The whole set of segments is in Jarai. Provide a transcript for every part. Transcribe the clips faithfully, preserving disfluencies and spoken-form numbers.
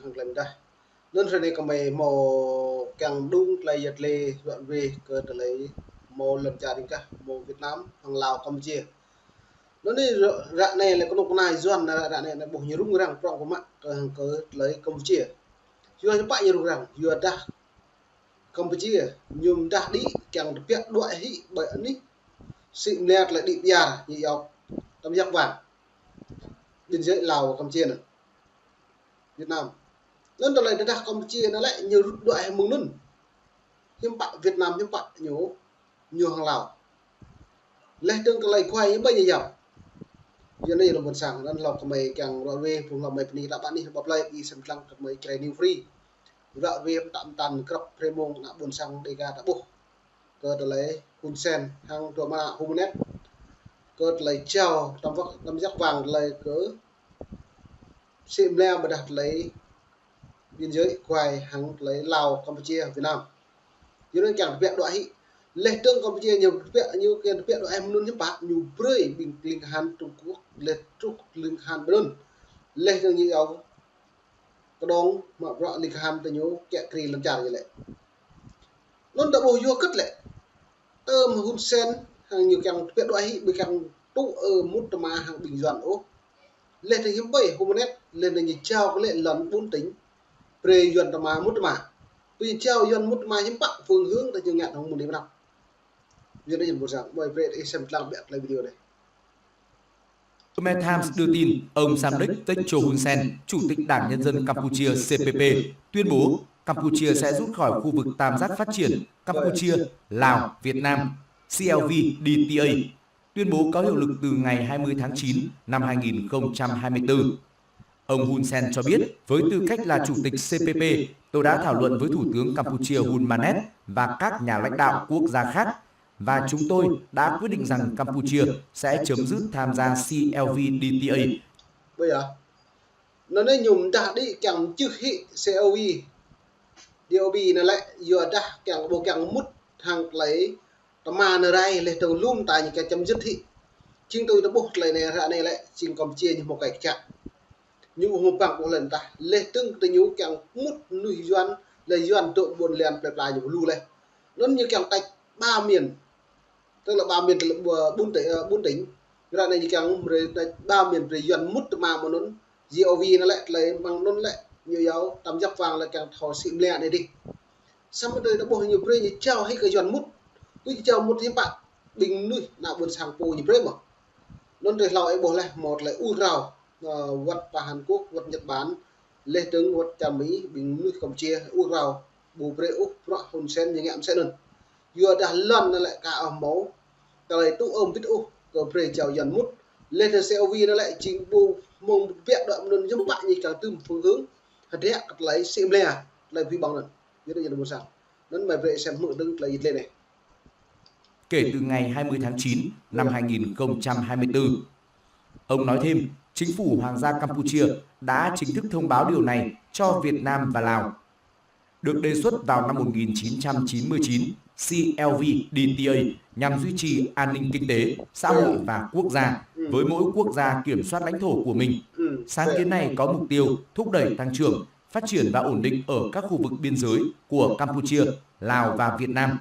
hăng tơlơi mơdah. Anŭn hrơi anai kơmơi hmâo kiăng đung tơlơi yăt lĕ ruă ruê kơ tơlơi hmâo lŏn čar ring kah, hmâo Việt Nam hăng Lào Campuchia. Anŭn anai ră, ră anai lĕ kơnuk kơna Yuan ră, ră anai anai ƀuh ñu rŭng răng prŏng kơ mă kơ hăng kơ tơlơi Campuchia. Yua hiư̆m pă ñu rŭng răng, yua dah Campuchia ñu mơdah đĭ kiăng tơbiă đuaĭ hĭ ƀơi anih Sịmlia tơlơi đĭ pơyar ñu iâu Tam Giác Vàng. Biên giới Lào Campuchia anŭn. Việt Nam. Anŭn tơlơi tơdah Campuchia anŭn lĕ ñu rŭt đuaĭ hĭ mơ̆ng anŭn. Hiư̆m pă Việt Nam hiư̆m pă ñu, ñu hăng Lào. Leh dơ̆ng tơlơi kuai ñu ƀơi ñu yap. Yua anai lŏm ƀôn sang, anŭn hlâo kơmơi kiăng ruă ruê, phung hlâo mơi bơni kơ ta ƀă anih, ƀă plơi, ih sem lăng kơmơi Jrai New Free. Ruă ruê pơtă pơtăn krăp prê mông ană ƀôn sang Dêga ta ƀuh. Kơ tơlơi Hun Sen hăng dua mă Hun Manet. Kơ tơlơi jao Tam Vak, Tam Giác Vàng tơlơi kơ Sịmlia ƀôdah tơlơi biên giới kuai hăng tơlơi Lào, Campuchia, Việt Nam. Yua anŭn kiăng tơbiă đuaĭ hĭ. Leh dơ̆ng Campuchia ñu tơbiă, ñu kiăng tơbiă đuaĭ hĭ mơ̆ng anŭn hiư̆m pă, ñu brơi ƀing ling kahan Trung Quốc, leh truh ling kahan ƀơi anŭn. Leh dơ̆ng ñu iâu kơdŏng mă bruă ling kahan tơ ñu kiă kriê lŏn čar ñu lĕ. Anŭn ta ƀuh yua hơget lĕ. Tơm Hun Sen hăng ñu kiăng tơbiă đuaĭ hĭ, ƀu kiăng tŭ ơ mŭt tơma hăng ƀing Yuan ôh. Leh dơ̆ng hiư̆m ƀơi Hun Manet, leh dơ̆ng ñu jao kơ lĕ lŏn bốn tỉnh. Brơi Yuan tơma mŭt tơma. Ƀu ñu jao Yuan mŭt tơma hiư̆m pă phương hướng ta ñu ngă hăng mơ̆ng anai mơnam. Yua anai ƀôn sang, mơi brơi ih sem lăng ƀĕ tơlơi video anai. Khmer Times đưa tin, ông Samdech Techo Hun Sen, Chủ tịch Đảng Nhân dân Campuchia C P P, tuyên bố Campuchia sẽ rút khỏi khu vực tam giác phát triển Campuchia, Lào, Việt Nam, C L V D T A. Tuyên bố có hiệu lực từ ngày hai mươi tháng chín năm hai nghìn không trăm hai mươi tư. Ông Hun Sen cho biết, với tư cách là Chủ tịch C P P, tôi đã thảo luận với Thủ tướng Campuchia Hun Manet và các nhà lãnh đạo quốc gia khác, và chúng tôi đã quyết định rằng Campuchia sẽ chấm dứt tham gia C L V D T A. Ƀơi yơh. Anŭn anai ñu mơdah đĭ kiăng mơčưh hĭ C L V D O B anŭn lĕ, yua dah kiăng ƀu kiăng mŭt hăng tơlơi tơma anai rai leh dơ̆ng lŏm ta ñu kiăng chấm dứt hĭ. Jing tui ta ƀuh tơlơi anai ră anai lĕ, jing Campuchia ñu hmâo kơ kơčăk. Ñu ƀu hmâo păng ƀuh lŏn tah. Leh dơ̆ng tơ ñu kiăng mŭt mơnuih Yuan, leh Yuan dŏ ƀôn lan plơi pla ñu ƀu lu leh. Anŭn ñu kiăng tač ba miền. Tức là ba miền, tức là ƀu-, bốn tỉnh, ơ, bốn tỉnh. Ră anai ñu kiăng brơi tač ba miền brơi Yuan mŭt tơma mơ̆ng anŭn. G O V anŭn lĕ, tơlơi mơ̆ng anŭn lĕ, ñu iâu Tam Giác Vàng lĕ kiăng thâo Sịmlia anai dih. Samơ̆ tơlơi ta ƀuh ñu brơi ñu jao hĭ kơ Yuan mŭt. Ƀu ñu jao mŭt hiư̆m pă, ƀing mơnuih ană ƀôn sang pô ñu brơi mơ̆. Anŭn tơlơi hlâo ih ƀuh leh, hmâo tơlơi ur rao, ơ, wơ̆t pơ Hàn Quốc, wơ̆t Nhật Bản, leh dơ̆ng wơ̆t čar Mi, ƀing mơnuih Campuchia ur rao, ƀu brơi ôh bruă Hun Sen ñu ngă mơsĕ anŭn. Yua dah lŏn anŭn lĕ ka ƀu hmâo tơlơi tŭ ơm bit ôh kơ brơi jao Yuan mŭt. Leh dơ̆ng C L V anŭn lĕ jing ƀu mơ̆ng biă đuaĭ mơ̆ng anŭn hiư̆m pă ñu kiăng tơm phương hướng hơdră kơ tơlơi Sịmlia, tơlơi ƀu ƀơ̆ng anŭn. Yua anai ƀôn sang. Anŭn mơi brơi sem hmư̆ dơ̆ng tơlơi yit lĕ anai. Kể từ ngày hai mươi tháng chín năm hai nghìn không trăm hai mươi tư. Ông nói thêm, chính phủ Hoàng gia Campuchia đã chính thức thông báo điều này cho Việt Nam và Lào. Được đề xuất vào năm một nghìn chín trăm chín mươi chín, C L V D T A nhằm duy trì an ninh kinh tế, xã hội và quốc gia với mỗi quốc gia kiểm soát lãnh thổ của mình. Sáng kiến này có mục tiêu thúc đẩy tăng trưởng, phát triển và ổn định ở các khu vực biên giới của Campuchia, Lào và Việt Nam.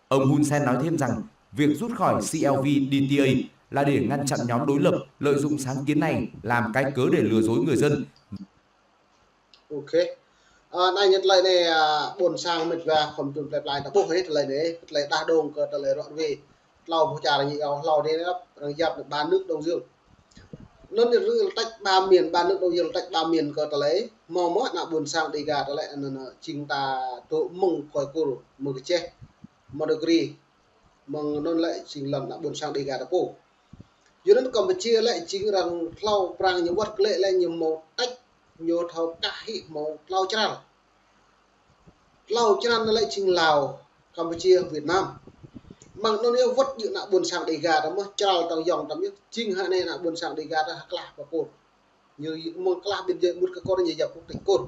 Ông Hun Sen nói thêm rằng việc rút khỏi C L V D T A là để ngăn chặn nhóm đối lập lợi dụng sáng kiến này làm cái cớ để lừa dối người dân. Ok. Ơ, anai ñu tơlơi anai, ơ, ƀôn sang mĕt wa khŏm tŭ plơi pla ta ƀuh hĭ tơlơi anai, tơlơi đah dong kơ tơlơi ruă ruê. Hlâo ƀuh čar ñu iâu hlâo anai, arăng yap ba nước Đông Dương. Anŭn ñu rư̆ tač ba miền, ba nước Đông Dương tač ba miền kơ tơlơi. Hmâo mơ̆ ană ƀôn sang Dêga tơlơi anŭn, ơ, jing ta dŏ mơ̆ng Kôi Kur, mơ̆ng Kơčeh, Mondulkiri. Mơ̆ng anŭn lĕ jing lŏn ană ƀôn sang Dêga ta pô. Yua anŭn Campuchia lĕ jing arăng hlâo prang ñu wơ̆t kơ lĕ lĕ ñu hmâo tač ñu thâo kah hĭ hmâo hlâo čral. Hlâo čral anŭn lĕ jing Lào, Campuchia, Việt Nam. Mơ̆ng anŭn yơh wơ̆t yua ană ƀôn sang Dêga ta mơ̆ čral tơ̆ng yŏng ta mơ̆ jing hă anai ană ƀôn sang Dêga ta hơklah pơ Kur. Ñu mơ̆ng klah biên giới mŭt kơ Kur ñu yap quốc tịch Kur.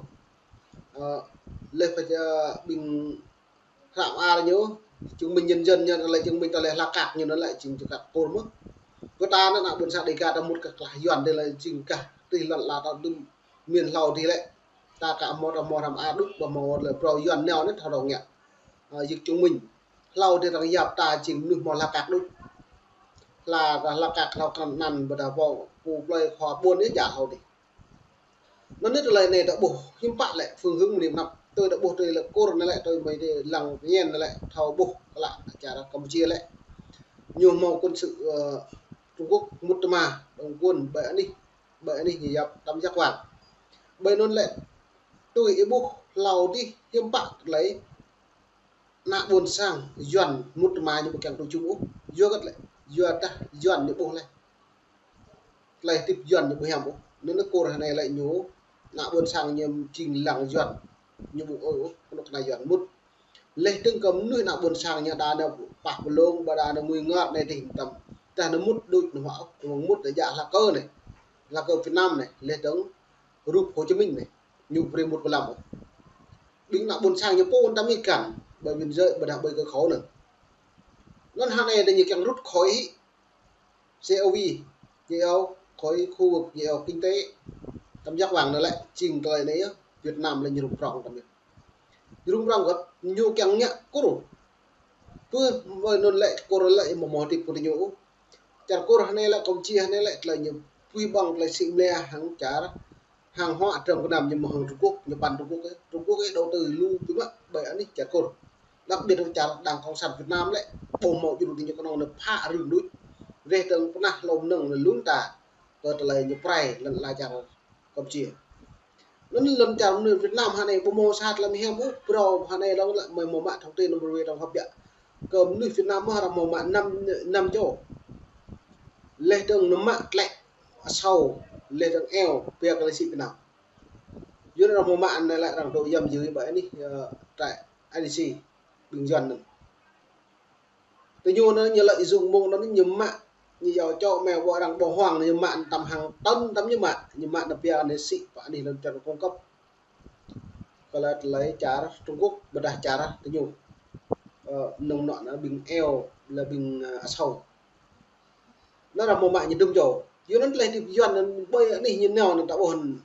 Ơ, leh pơ, ơ, ƀing hră mơar ñu, chứng minh nhân dân ñu, tơlơi chứng minh tơlơi hla kak ñu anŭn lĕ jing čơkăt Kur mơ̆. Kơ ta anŭn ană ƀôn sang Dêga ta mŭt kơ klah Yuan dih lĕ jing kah tih lŏn la ta dŭm miền hlâo dih lĕ. ta kơ hmâo, ta hmâo hrăm a đuč, ƀu hmâo lĕ phrâo Yuan nao anai thâo rŏng ngă. Ơ, yơh čung minh. Hlâo dih arăng yap ta jing mơnuih hmâo hla kak đuč. Hla, hla kak, hlâo kơ anăn ƀôdah pô, pô plơi khua ƀuôn yơh djă hlâo dih. Anŭn yơh tơlơi anai ta ƀuh hiư̆m pă lĕ phương hướng mơ̆ng anăp. Tui ta ƀuh tui lĕ Kur anai lĕ, tui mơi tui lăng ñen anai lĕ, thâo ƀuh klă čar Campuchia lĕ. Ñu hmâo quân sự, ơ, Trung Quốc mŭt tơma, đóng quân ƀơi anih, ƀơi anih ñu yap Tam Giác Vàng. Ƀơi anŭn lĕ, tui ih ƀuh hlâo dih hiư̆m pă tơlơi ană ƀôn sang Yuan mŭt tơma ñu ƀu kiăng tui jum ôh. Yua hơget lĕ, yua dah Yuan ñu ƀuh leh. Tơlơi hơdip Yuan ñu ƀu hiam ôh. Anŭn Kur hơnai lĕ ñu, ană ƀôn sang ñu jing lăng Yuan. Ñu ƀu ơi ôh, kơnuk kơna Yuan mŭt. Leh dơ̆ng kơ mơnuih ană ƀôn sang ñu đa nao pah pơlông, ƀôdah đa nao mui ngor anai dih tăm. Dah nao mŭt đôč nao hmâo ôh, mŭt đa djă hla kơ anai. Hla kơ Việt Nam anai, leh dơ̆ng rup Hồ Chí Minh anai. Ñu ƀu brơi mŭt ƀơi lăm ôh. Ƀing ană ƀôn sang ñu pô tăm ih kăn, ƀơi biên giới, ƀôdah ƀơi kơ khâu anŭn. Anŭn hơnai đa ñu kiăng rút khỏi hĭ C O V, ñu iâu khỏi khu vực, ñu iâu kinh tế Tam Giác Vàng anai lĕ, jing tơlơi anai yơh, Việt Nam lĕ ñu rŭng prŏng tăm yơh. Ñu rŭng prŏng gơ̆t, ñu kiăng ngă Kur. Pơ, ƀơi anŭn lĕ Kur lĕ mơ̆ mơ̆ hơdip kơ ñu. Čar Kur hơnai lĕ, Campuchia hơnai lĕ, tơlơi ñu pui ƀơ̆ng tơlơi sĭ mlĕ hăng čar, hăng hua trơm kơnăm ñu mơ̆ hăng Trung Quốc, ñu păn Trung Quốc, ơ. Trung Quốc ơ đầu tư lu biă mă ƀơi anih čar Kur. Đặc biệt là čar Đảng Cộng sản Việt Nam lĕ, ƀu hmâo djru tui ñu kơnơ̆ng nao phă rưng đôč. Reh tơ̆ng pơnah hlô mơnơ̆ng lĕ lun ta, kơ tơlơi ñu prai lŏn ala čar Campuchia. Anŭn lŏn čar mơnuih Việt Nam hơnai ƀu hmâo sat lăm hiam ôh, phrâo hơnai lŏng lĕ mơi hmâo mă thông tin nao brơi trong họp biă. Kơ mơnuih Việt Nam mơ̆ arăng hmâo mă năm, năm čô. Leh dơ̆ng nao mă tlĕ asâo, leh dơ̆ng eo, pia kơ lĕ sĭ Việt Nam. Yua anŭn arăng hmâo mă anai lĕ arăng dŏ yăm yưi ƀơi anih, ơ, trại I D C, ƀing Yuan anŭn. Tơ ñu anŭn ñu lĕ ih jung mông anŭn ñu mă, ñu iâu čô mơ̆ ƀu arăng ƀu huang ñu mă tăm hăng tơ̆n tăm ñu mă, ñu mă nao pia anai sĭ pơ anih lŏn čar cung cấp. Kơ lĕ tơlơi čar Trung Quốc ƀôdah čar tơ ñu. Ơ, nơ̆ng nŏ anai ƀing eo, lĕ ƀing, ơ, asâo. Anŭn arăng hmâo mă ñu dŭm čô. Yua anŭn tơlơi hơdip Yuan anŭn ƀơi anih ñu nao anŭn ta ƀuh anŭn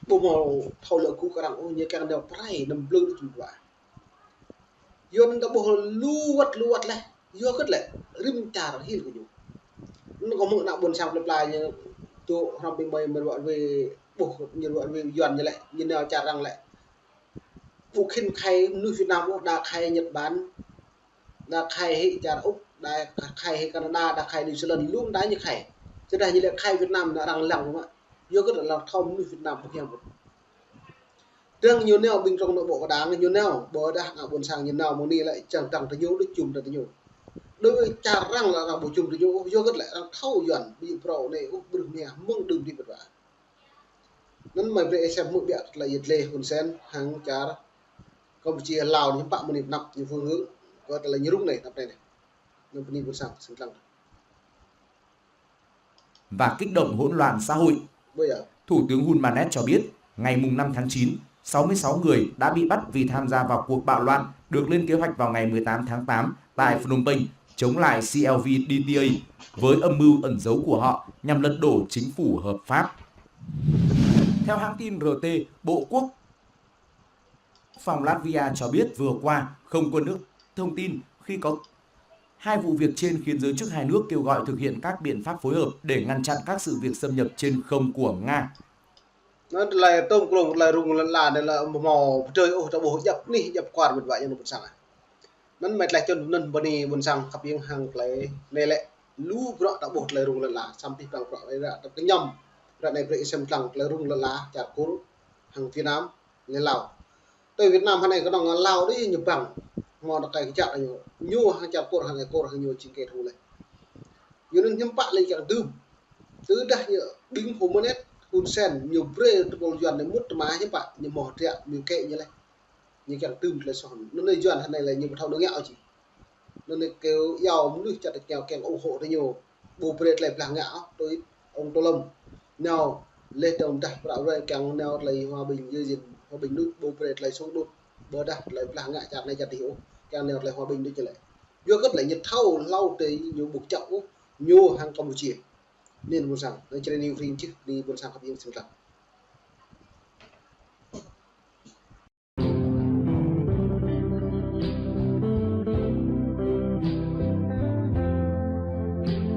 ƀu hmâo thâo lĕ gŭ kơ arăng ôh, ñu kiăng nao prai năm blư̆ đôč jum dua. Yua anŭn ta ƀuh lu wơ̆t lu wơ̆t leh. Yua hơget lĕ, rĭm čar hil kơ ñu. Anŭn kơ mơ̆ng ană ƀôn sang plơi pla ñu tŭ hrŏm ƀing mơi mơi ruă ruai ƀuh ñu ruă ruai Yuan ñu lĕ, ñu nao čar arăng lĕ. Ƀu khĭn khai mơnuih Việt Nam ôh, đa khai Nhật Bản, đa khai hĭ čar Úc, đa khai hĭ Canada, đa khai New Zealand, lu đa ñu khai. Tơdah ñu lĕ khai Việt Nam anŭn arăng lăng mơ̆. Yua hơget lĕ arăng thâo mơnuih Việt Nam ƀu hiam ôh. Dơ̆ng ñu nao ƀing trong nội bộ kơ đảng ñu nao, ƀôdah ană ƀôn sang ñu nao mơ̆ng anai lĕ čang dăng tơ ñu đôč jum tơ ñu. Đối với čar arăng lĕ arăng ƀu jum tơ ñu, yua hơget lĕ arăng thâo Yuan, ƀing phrâo anai ôh, brưh mia mơ̆ng đưm đĭ ƀơ̆t wa. Anŭn mơi brơi ih sem hmư̆ biă tơlơi yet lĕ Hun Sen hăng čar Campuchia Lào ñu pă mơ̆n anăp ñu phương hướng, kơ tơlơi ñu rŭng anai, anăp anai anai. Anŭn bơni ƀôn sang, sĭt lăng. Và kích động hỗn loạn xã hội. Thủ tướng Hun Manet cho biết, ngày mùng năm tháng chín, sáu mươi sáu người đã bị bắt vì tham gia vào cuộc bạo loạn được lên kế hoạch vào ngày mười tám tháng tám tại Phnom Penh chống lại C L V D T A với âm mưu ẩn giấu của họ nhằm lật đổ chính phủ hợp pháp. Theo hãng tin R T, Bộ Quốc phòng Latvia cho biết vừa qua không có nước thông tin khi có hai vụ việc trên, khiến giới chức hai nước kêu gọi thực hiện các biện pháp phối hợp để ngăn chặn các sự việc xâm nhập trên không của Nga. Anŭn tơlơi tôm klông tơlơi rŭng lŏn ala anai lĕ ƀu hmâo pơdơi ôh, ta ƀuh djăp anih djăp kwar mĕt wa ñu anŭn ƀôn sang. Anŭn mơi tơlơi čun anŭn bơni ƀôn sang khăp ing hăng tơlơi anai lĕ lu bruă ta ƀuh tơlơi rŭng lŏn ala, samơ̆ păng bruă anai ră ta kơñăm. Ră anai brơi ih sem lăng tơlơi rŭng lŏn ala čar Kur hăng Việt Nam, lĕ Lào. Tui Việt Nam hơnai kơnơ̆ng Lào đôč ñu păng. Hmâo tơkai kơčăk ñu. Ñu hăng čar Kur hơnai Kur hăng ñu jing kĕ thu lĕ. Yua anŭn hiư̆m pă lĕ kiăng dưm. Tơdah ñu ƀing Hun Manet, Hun Sen, ñu brơi tơpul Yuan anai mŭt tơma hiư̆m pă, ñu hmâo hơdră, ñu kĕ ñu lĕ. Ñu kiăng dưm tơlơi soh. Anŭn anai Yuan hơnai lĕ ñu ƀu thâo nao ngă ôh či. Anŭn anai kơ iâu mơnuih čar ta kiăng ủng hộ tơ ñu. Ƀu brơi tơlơi blah ngă ôh, tui ông Tô Lâm. Nao, leh dơ̆ng dah prăk rơi kiăng nao tơlơi hòa bình, giữ gìn hòa bình đôč, ƀu brơi tơlơi xung đột, ƀôdah tơlơi blah ngă čar anai čar adih ôh, kiăng nao tơlơi hòa bình đôč ñu lĕ. Yua hơget lĕ ñu thâo hlâo tơ ñu ƀu čăk ôh, ñu hăng Campuchia. Anŭn ƀôn sang, anŭn črê anai ring čih, anai ƀôn sang khăp ing sem lăng.